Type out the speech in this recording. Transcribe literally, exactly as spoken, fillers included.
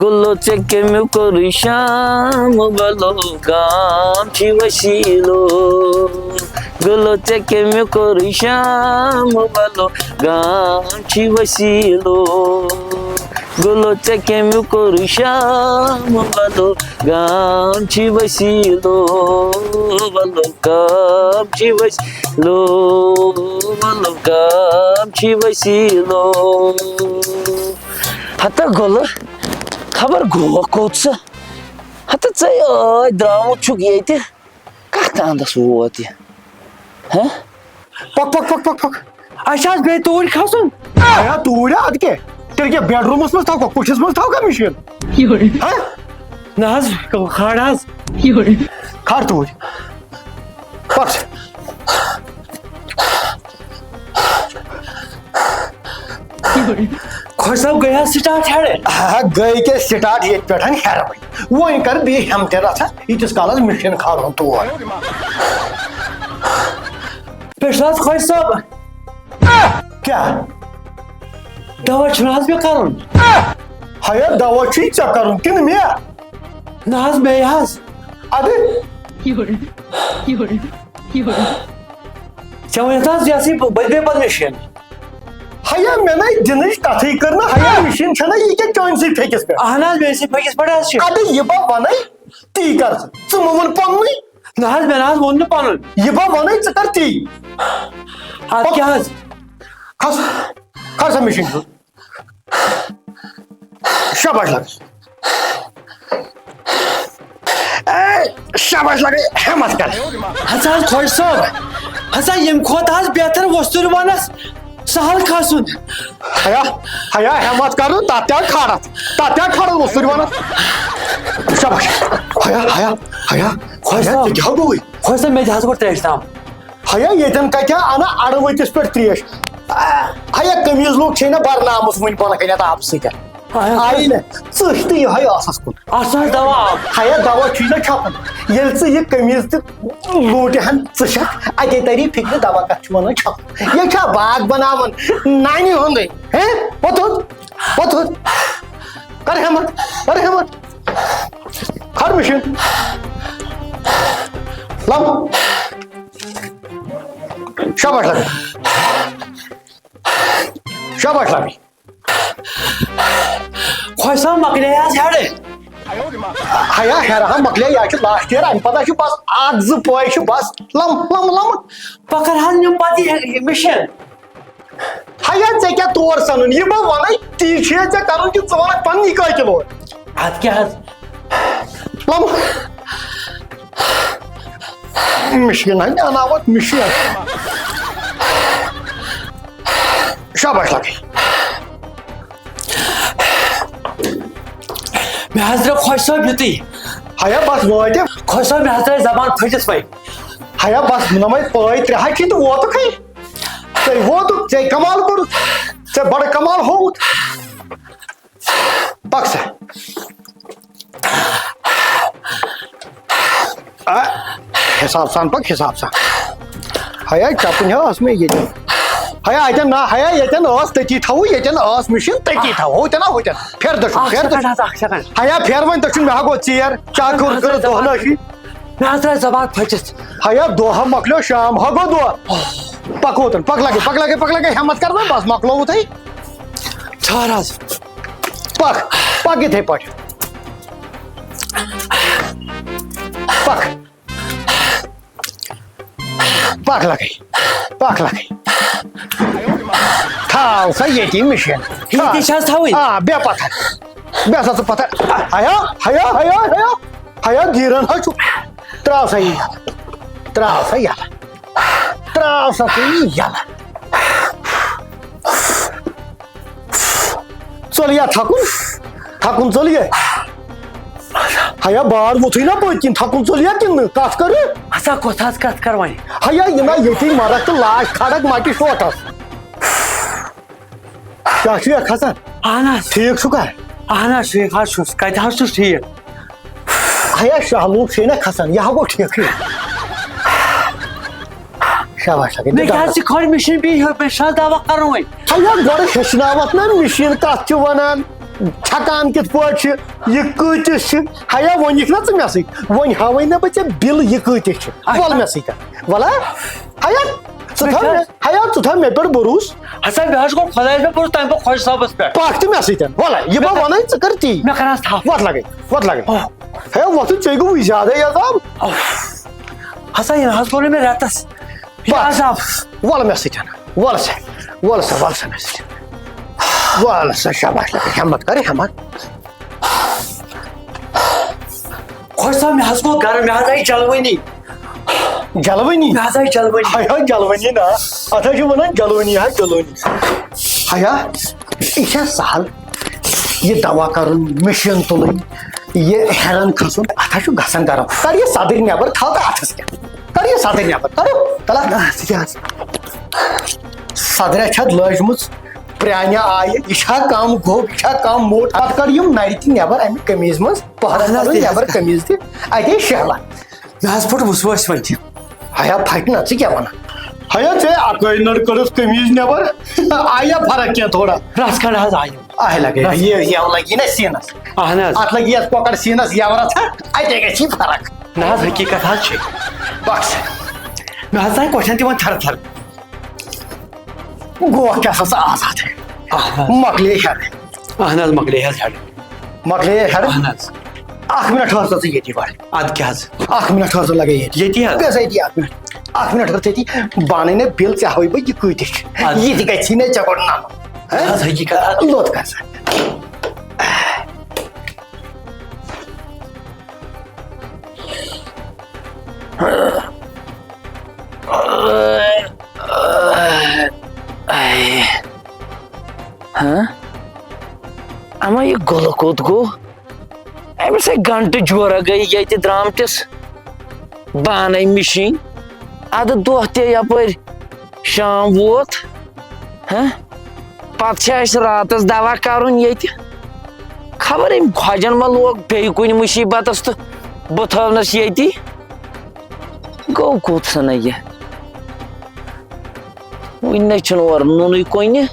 گُلو ژےٚ کٔمۍ کوٚرُے شام، وَلو گام چھی وسیٖلو۔ گُلو ژےٚ کٔمۍ کوٚرُے شام، وَلو گام چھی وسیٖلو۔ گُلو ژےٚ کٔمۍ کوٚرُے شام، وَلو گام چھی وسیٖلو۔ وَلو گام چھی وسیٖلو۔ وَلو گام چھی وسیٖلو۔ ہتا گُلہٕ، خبر گوٚو کوٚت سُہ؟ ہتا ژے ٲدۍ درٛامُت چھُکھ ییٚتہِ، کَتھ اَندَس ووت یہِ؟ ہہ؟ پَک، پَک، پَک، پَک، پَک۔ اَسہِ آسہِ بیٚیہِ توٗرۍ کھَسُن۔ ہے، توٗرۍ ہا، اَدٕ کیٛاہ؟ تیٚلہِ کیٛاہ بیڈروٗمَس منٛز تھاوکھا، کوٹھِس منٛز تھاوکھا مِشیٖن؟ یورٕ۔ ہہ؟ نہ حظ، کھار حظ۔ یورٕ۔ کھار توٗرۍ۔ پَک۔ خۄش صٲب، گٔے حظ سٹارٹ ہیڈ؟ آ، گٔے کیٛاہ سٹارٹ ییٚتہِ پٮ۪ٹھ ہیرٕ وۄنۍ۔ وۄنۍ کر بیٚیہِ ہٮ۪متہِ رژھا ییٖتِس کالس مِشیٖن کھارون تور۔ پٮ۪ٹھ حظ خۄش صٲب۔ کیٛاہ؟ دوا چھُنہٕ حظ مےٚ کرُن؟ ہیا، دوا چھُے ژےٚ کرُن کِنہٕ مےٚ؟ نہ حظ، مے حظ۔ اَدٕ؟ یورٕ، یورٕ، یورٕ۔ ژےٚ ؤنِتھ حظ، یہِ ہسا یہِ بٔلۍ مےٚ پتہٕ مِشیٖن۔ ہیا، مےٚ نَے دِنٕچ کَتھٕے کٔر نہٕ۔ ہیا، مِشیٖن چھَنہ یہِ کیٛاہ چٲنۍ سٕے پھیٚکِس پٮ۪ٹھ؟ اہن حظ، مےٚ سٕے پھیٚکِس پٮ۪ٹھ حظ چھِ۔ اَدٕ یہِ بہٕ وَنَے، تی کر ژٕ۔ ژٕ مہٕ وَن پَننُے۔ نہ حظ، مےٚ نہ حظ ووٚن نہٕ پَنُن۔ یہِ بہٕ وَنَے، ژٕ کر تی۔ اَدٕ کیٛاہ حظ؟ کھس، کھس سا مِشیٖن پٮ۪ٹھ۔ شاباش لگے۔ اے، شاباش لگے، ہمت کر۔ ہسا حظ خۄش صٲب، ہسا ییٚمہِ کھۄتہٕ حظ بہتر وۄستُر وَنس سہل کھسُن۔ ہیا، ہیا، ہمت کر، تتھ تہِ کھڑا، تتھ تہِ کھڑا وۄستُر وَنس۔ شاباش۔ ہیا، ہیا، ہیا۔ خۄش ہیا، صٲب۔ ژےٚ کیٛاہ گوٚوُے؟ خۄش صٲب، مےٚ تہِ حظ کوٚر ترٛیش تام۔ ہیا، ییٚتٮ۪ن کتہِ انا اڑٕ ؤتِس پٮ۪ٹھ ترٛیش؟ آ، ہیا، قمیٖض لوٗکھ چھے نہ برنامُت وُنہِ بۄنہٕ کنٮ۪تھ آبہٕ سۭتۍ۔ آیا۔ آیی نہ، ژٕٹھ تہٕ یِہوٚے ٲسَس کُن۔ اَتھ چھُ حظ دوا آب؟ ہیا، دوا چھُے نہ چھَپُن۔ ییٚلہِ ژٕ یہِ قمیٖض تہِ لوٗٹہِ ہن ژٕ چھَکھ، اَتے تَری فِکرِ دوا کَتھ چھُ وَنان چھَپُن۔ یہِ چھا باغ بَناوان نانہِ ہُنٛدُے؟ ہیں؟ وۄتھ تھوٚد، وۄتھ تھوٚد۔ کر ہٮ۪مَتھ، کر ہٮ۪مَتھ۔ کھڑ مِشیٖن۔ لَم۔ شاباش لگے۔ شاباش لگے۔ خۄش صٲب، مۄکلے حظ ہیرٕ۔ ہیا، ہیرٕ ہا مۄکلے، یہِ چھُ لاسٹ ییر، اَمہِ پتہٕ چھُ بس اکھ زٕ پوے چھُ بس۔ لم، لم، لم۔ بہٕ کرٕ حظ نِم پتہٕ یہِ، یہِ مِشیٖن۔ ہیا، ژےٚ کیٛاہ تور سنُن؟ یہِ بہٕ وَنَے، تی چھُ ژےٚ کرُن کہِ ژٕ وَنَکھ پننی کٲتِل اور۔ اَدٕ کیٛاہ حظ؟ لم۔ مِشیٖن ہا، مےٚ اَناوَتھ مِشیٖن۔ شاباش لگے۔ مےٚ حظ درٛاو خۄش صٲب یُتُے۔ ہیا بس وٲتۍ۔ خۄش صٲب، مےٚ حظ درٛاے زبان پھٔٹِتھ وۄنۍ۔ ہیا بس، نمے پٲے ترٛےٚ ہا چھِ تہٕ ووتُکھٕے۔ ژےٚ ووتُکھ، ژےٚ کمال کوٚرُتھ، ژےٚ بڑٕ کمال ہووُتھ۔ پک سا۔ آ، حساب سان پک، حساب سان۔ ہیا، چپٕنۍ ہا ٲس مےٚ ییٚتٮ۪ن۔ ہیا، اَتٮ۪ن نا، ہیا، ییٚتٮ۪ن ٲس تٔتی تھاوو، ییٚتٮ۪ن ٲس مِشیٖن تٔتی تھاوو، ہُتٮ۪ن نا ہُتٮ۪ن۔ پھِر دٔچھُن، اکھ پھِر سیکنڈ دٔچھُن۔ حظ، اکھ سیکنڈ۔ ہیا، پھِر وۄنۍ دٔچھُن، مےٚ ہا گوٚو ژیر۔ کیٛاہ کوٚر، کٔرٕتھ دۄہ نٲشی؟ مےٚ حظ درٛاے زبان پھٔٹِتھ۔ ہیا، دۄہ ہا مۄکلیو، شام ہا گوٚو دۄہ۔ پکوتن، پک لگے، پک لگے، پک لگے، ہٮ۪مت کر وۄنۍ، بس مۄکلووُتھٕے۔ ٹھہر حظ۔ پک، پک یِتھَے پٲٹھۍ۔ پک۔ پک لگے، پک لگے۔ تھاو سا ییٚتی مِشیٖن۔ ییٚتی چھِ حظ تھاوٕنۍ؟ آ، بیٚہہ پتھر۔ بیٚہہ سا ژٕ پتھر۔ ہیا، ہیا، ہیا، ہیا۔ ہیا، دیٖرن حظ چھُ۔ ترٛاو سا یہِ یَلہٕ۔ ترٛاو سا یَلہٕ۔ ترٛاو سا ژٕ یہِ یَلہٕ۔ ژوٚل یا تھکُن؟ تھکُن ژوٚل یا؟ ہیا بار ووٚتھُے نا پٔتۍ کِنۍ، تھکُن ژوٚل یا کِنہٕ نہٕ؟ کتھ کٔرٕ؟ ہسا کۄس حظ کتھ کر وۄنۍ؟ ہیا یہِ نا ییٚتی مرکھ تہٕ لاش کھارکھ مٹہِ شوٹھس۔ کیٛاہ چھُ یا کھسان؟ اہن حظ۔ ٹھیٖک چھُکھا؟ اہن حظ، ٹھیٖک حظ چھُس۔ کتہِ حظ چھُس ٹھیٖک؟ ہیا شاہ لوٗکھ چھے نا کھسان، یہِ ہا گوٚو ٹھیٖکھٕے۔ شاباش لگے، مےٚ دِ کیٛاہ دَنٛدَس۔ ژٕ کھٲلۍ مِشیٖن بیٚیہِ ہیوٚر، مےٚ چھُنہ دوا کَرُن وۄنۍ۔ ہا، یہِ گۄڈٕ ہیٚچھناوَتھ نا مِشیٖن کَتھ چھِ وَنان۔ چھکان کِتھ پٲٹھۍ چھِ، یہِ کۭتِس چھِ؟ ہیا، وۄنۍ یِکھ نا ژٕ مےٚ سۭتۍ، وۄنۍ ہاوَے نہ بہٕ ژےٚ بِل یہِ کۭتِس چھِ۔ اچھا۔ وَل مےٚ سۭتۍ، وَلا۔ ہیا، ژٕ تھاو مےٚ، ہیا، ژٕ تھاو مےٚ پٮ۪ٹھ بروسہٕ۔ ہسا، مےٚ حظ گوٚو خۄدایَس پٮ۪ٹھ بروسہٕ، تَمہِ پَتہٕ خۄش صٲبَس پٮ۪ٹھ۔ پَکھ تہٕ مےٚ سۭتۍ، وَلا، یہِ بہٕ مےٚ وَنَے ژٕ کَر تی۔ مےٚ کَر حظ تھپھ۔ وَتھ لَگَے، وَتھ لَگَے۔ اوہ۔ ہے، وۄتھُن ژےٚ گوٚوُے زیادَے عذاب۔ اوہ۔ ہسا، یہِ نہ حظ کوٚر نہٕ مےٚ رٮ۪تَس۔ یہِ پَکھ۔ عذاب۔ وَلہٕ مےٚ سۭتۍ، وَلہٕ سا، وَلہٕ سا، وَلہٕ سا مےٚ سۭتۍ۔ وَلہٕ سا، شاباش، ہٮ۪مَتھ کَر، ہٮ۪مَتھ۔ خۄش صٲب، مےٚ حظ گوٚو گرم، مےٚ حظ آیہِ جلوٕنی۔ جلوٕنی؟ مےٚ حظ آیہِ جلوٕنی۔ ہاے ہاے، جلوٕنی نا، اَتھ حظ چھِ وَنان جلوٕنی، ہا جلوٕنی۔ ہیا، یہِ چھا سہل؟ یہِ دوا کَرُن، مِشیٖن تُلٕنۍ، یہِ ہٮ۪رَن کھَسُن، اَتھ حظ چھُ گژھان گرم۔ کَر یہِ صدٕرۍ نٮ۪بر، تھاو تہٕ اَتھَس کٮ۪تھ۔ کَر یہِ صدٕرۍ نٮ۪بر، کَرو۔ تَلہ۔ آ، ژٕ کیٛاہ حظ؟ صدرہ چھَتھ لٲجمٕژ پرٛانہِ آیہِ، یہِ چھا کم گوٚب، یہِ چھا کم موٚٹ؟ پَتہٕ کَڑ یِم نَرِ تہِ نٮ۪بر اَمہِ قمیٖض منٛز، پَہرَس اَہَن حظ، کَڑو تہِ نٮ۪بر حظ۔ قمیٖض تہِ، اَتے شہلہ۔ مےٚ حظ پھُٹ وُسوٲسۍ وۄنۍ تہِ۔ ہیا پھٹہِ نہ، ژٕ کیٛاہ وَنان؟ ہیا ژےٚ اَکٲے نٔر کٔڑٕتھ قمیٖض نٮ۪بر۔ آیا فرق کینٛہہ تھوڑا؟ رَژھ کھنٛڈ حظ آیہِ۔ آے لگے، رَژھ یہِ یَو لگی نہ سیٖنَس۔ اَہَن حظ۔ اَتھ لگی یَتھ کۄکر سیٖنَس یَورَس ہا، اَتے گژھی فرق۔ نہ حظ، حقیٖقت حظ چھِ۔ بَس۔ مےٚ حظ تانۍ کۄٹھٮ۪ن تہِ وۄنۍ تھرٕ تھرٕ۔ گوٚو کیٛاہ سا ژٕ آزاد؟ اَہَن حظ۔ مۄکلے ہٮ۪رٕ۔ اَہَن حظ، مۄکلے حظ ہٮ۪رٕ۔ مۄکلے ہٮ۪رٕ؟ اَہَن حظ۔ اَکھ مِنٹ ٹھٔہر سا ژٕ ییٚتی گۄڈٕ۔ اَدٕ کیٛاہ حظ؟ اَکھ مِنٹ ٹھٔہر سا لگے ییٚتی۔ ییٚتی حظ؟ بیٚہہ سا ییٚتی اَکھ مِنٹ۔ اَکھ مِنٹ ٹھٔہر ژٕ ییٚتی۔ بہٕ اَنَے نہ بِل، ژےٚ ہاوَے بہٕ یہِ کۭتِس چھِ۔ اَدٕ یہِ تہِ گژھی نہ ژےٚ گۄڈٕ نَنُن۔ ہہ؟ حظ، حقیٖقت حظ۔ لوٚت کر سا۔ ہہ؟ اما یہِ گُلہٕ کوٚت گوٚو؟ أمِس ہے گنٹہٕ جورہ گٔے ییٚتہِ درٛامتِس۔ بہٕ اَنَے مِشیٖن۔ اَدٕ دۄہ تہِ یَپٲرۍ شام ووت۔ ہہ؟ پتہٕ چھِ اَسہِ راتَس دوا کَرُن ییٚتہِ۔ خبر أمۍ خۄجَن ما لوگ بیٚیہِ کُنہِ مُصیٖبتَس تہٕ بہٕ تھٲونَس ییٚتی۔ گوٚو کوٚت سَنا یہِ؟ وُنہِ نَے چھُنہٕ اورٕ نوٗنٕے کُنہِ۔